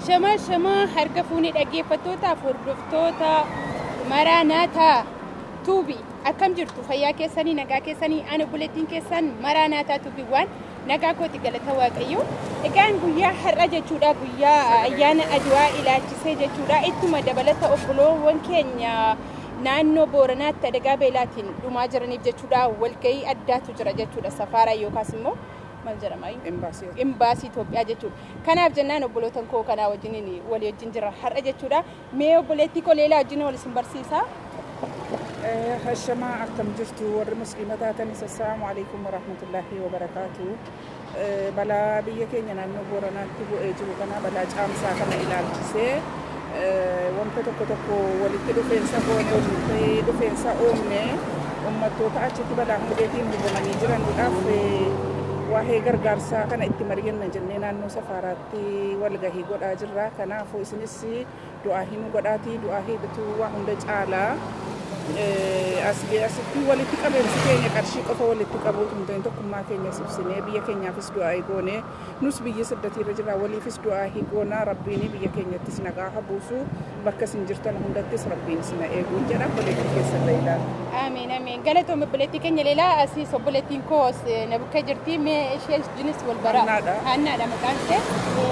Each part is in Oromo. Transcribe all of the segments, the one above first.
Shama shama harka fuunee dhaggeeffattootaaf hordoftoota Maraanaataa Tuubii akkam jirtu fayyaa keessanii nagaa keessanii ana buletiin keessan Maraanaataa Tuubii waan nagaa kooti galata Waaqayyo. Egaan guyyaa har'a jechuudha guyyaa ayyaana Adwaa ilaalchisee jechuudha ittuma dabalata obboloowwan keenya naannoo Booranaatti adagaa beelaatiin dhumaa jiraniif jechuudha walgahii addaatu jira jechuudha safaaraa yookaas immoo maal jedhama imbaasii Itoophiyaa jechuudha. Kanaaf jennaan obbolootan koo kanaa wajjiniin walii wajjin jira har'a jechuudha. Mee obboleettii koo Leelaa wajjin wal isin barsiisa. Hashamaa akkam jirtu warri musliima taatanis assalaamu alaikum warahmatullaahi wabarakaatu. Balaa biyya keenya naannoo Booranaatti bu'ee jiru kana balaa caamsaa kana ilaalchisee wanta tokko tokko walitti dhufeensa goone walitti dhufeensa uumne uummattoota achitti balaa hongeetiin hubamanii jiranuudhaaf waa'ee gargaarsaa kana itti mari'anna jennee naannoo safaaraatti walgahii godhaa jirra. Kanaafuu isinis du'aa hin godhaatii du'aa hidhatu waa hunda caalaa. Asitti walitti qabeensi keenya qarshii qofa walitti qabuutu hin ta'in tokkummaa keenyas ibsinee biyya keenyaafis du'aa goone nus biyya saddatiirra jira waliifis du'aa goonaa rabbiin biyya keenyattis nagaa haa buusu bakka isin jirtan hundattis rabbiin isin eeguu jedha obboleettii keessan Leelaa. Ameen ameen galatoom obboleettii keenya Leelaa asiis obboleettiin koo na bukkee jirti mee ishee jinis wal baraa. Hannaadha. Hannaadha maqaan ishee.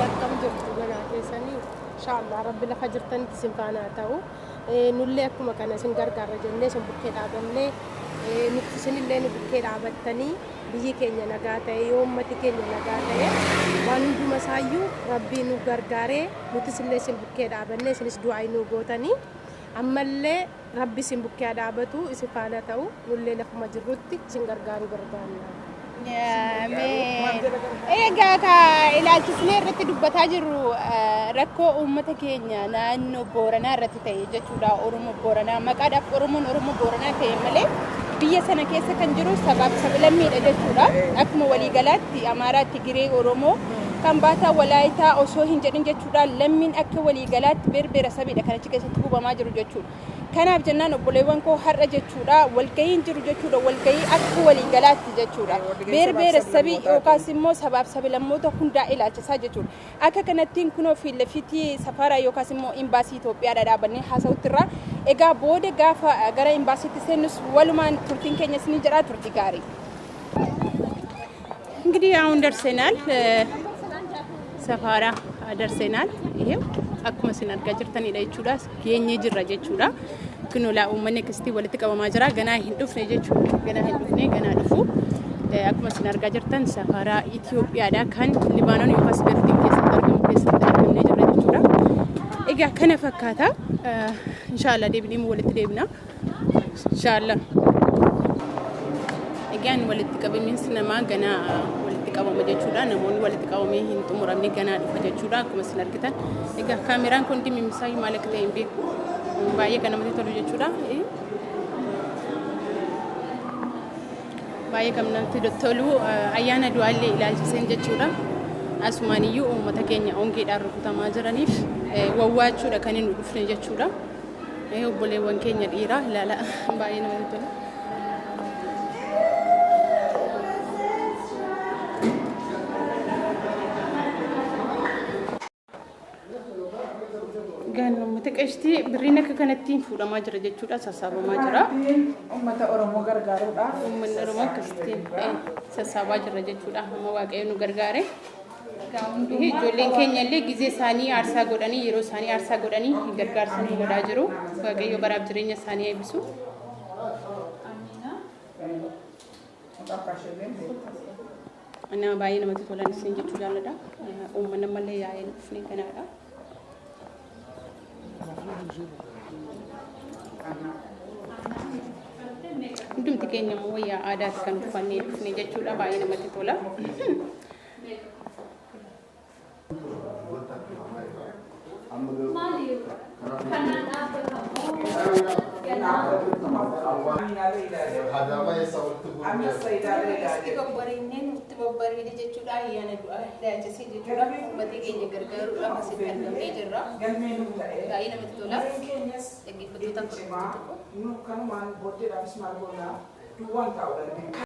Akkam jirtu nagaa keessanii inshaallah rabbi lafa jirtanitti isin faana haa ta'u. Nullee akkuma kana isin gargaarra jennee isin bukkee dhaabannee nuti isinillee nu bukkee dhaabattanii biyyi keenya nagaa ta'e yoo uummati keenya nagaa ta'e waan hunduma isaayyuu rabbii nu gargaaree nutis illee isin bukkee dhaabannee isinis du'aa nu gootanii ammallee rabbi isin bukkee dhaabatu isin faana ta'u nullee lafuma jirrutti isin gargaaruu barbaanna. Egaa ka ilaalchisnee irratti dubbataa jirru rakkoo uummata keenya naannoo Booranaa irratti ta'e jechuudha. Oromoo Booranaa maqaadhaaf Oromoon Oromoo Booranaa ta'e malee biyya sana keessa kan jiru sabaaf sablammiidha jechuudha. Akkuma waliigalaatti Amaaraa, Tigiree, Oromoo kan baataa Walaayitaa osoo hin jedhin jechuudha. Lammiin akka waliigalaatti berbera sabiidha kan achi keessatti hubamaa jiru jechuudha. Kanaaf jennaan obboleewwan koo har'a jechuudha walgahiin jiru jechuudha walgahii akka waliigalaatti jechuudha. Berbera sabii yookaas immoo sabaaf sablammoota hundaa ilaalchisaa jechuudha. Akka kanattiin kunoo fi lafitti safaraa yookaas immoo imbaasii Itoophiyaa dhaabannee haasa'utti irraa egaa booda gaafa gara imbaasiitti seennus walumaan turtiin keenya isinii jedhaa turtii gaarii. እንግዲህ አሁን ደርሰናል። ሰፋራ ደርሰናል። ይሄው akkuma isin argaa jirtanidha jechuudha. Geenyee jirra jechuudha. Kunoo laa uummanni akkasitti walitti qabamaa jira. Ganaa hin dhufne jechuudha. Ganaa hin dhufne ganaa dhufu. Akkuma isin argaa jirtan safaaraa Itoophiyaadha kan Libaanoon yookaas Beeruutiin keessatti argamu keessatti argamnee jirra jechuudha. Egaa kana fakkaata. Inshaallah deebinee walitti deebina. Inshaallah. Egaan walitti qabamiinsi namaa ganaa walitti qabama jechuudha. Namoonni walitti qabamee hin xumuramne ganaa dhufa jechuudha. Akkuma isin argitan. Egaa kaameraan kun dimimmisaa maal akka ta'e hin beeku. Baay'ee kan namatti tolu jechuudha. Baay'ee kan namatti tolu ayyaana du'aallee ilaalchiseen jechuudha. Asumaan iyyuu uummata keenya hongeedhaan rukutamaa jiraniif wawwaachuudha kan inni dhufne jechuudha. Obboleewwan keenya dhiiraa ilaala baay'ee namatti tola. Uummata qeshtii birriin akka kanattiin fuudhamaa jira jechuudha. Sassaabamaa jira. Uummata Oromoo gargaaruudhaaf. Uummanni Oromoo akkasittiin sassaabaa jira jechuudha. Amma Waaqayyo nu gargaare. Ijoolleen keenya illee gizee isaanii aarsaa godhanii yeroo isaanii aarsaa godhanii gargaarsa nu godhaa jiru. Waaqayyo baraaf jireenya isaanii eebbisu. Nama baay'ee namatti tolan isin jechuu jaalladha. Uummanni ammallee yaa'ee dhufne kanaadha. Hundumti keenya immoo wayyaa aadaati kan uffannee dhufne jechuudha. Baay'ee namatti tola. Babbareennee nutti babbareede jechuudha. Ayyaana du'aa ilaalchisee jechuudha. Uummata keenya gargaaruudhaaf asitti argamnee jirra. Baay'ee namatti tola. Dhaggeeffattoota tokko. Nu kanumaan booddeedhaafis maal goonaa duwwaan taa'u.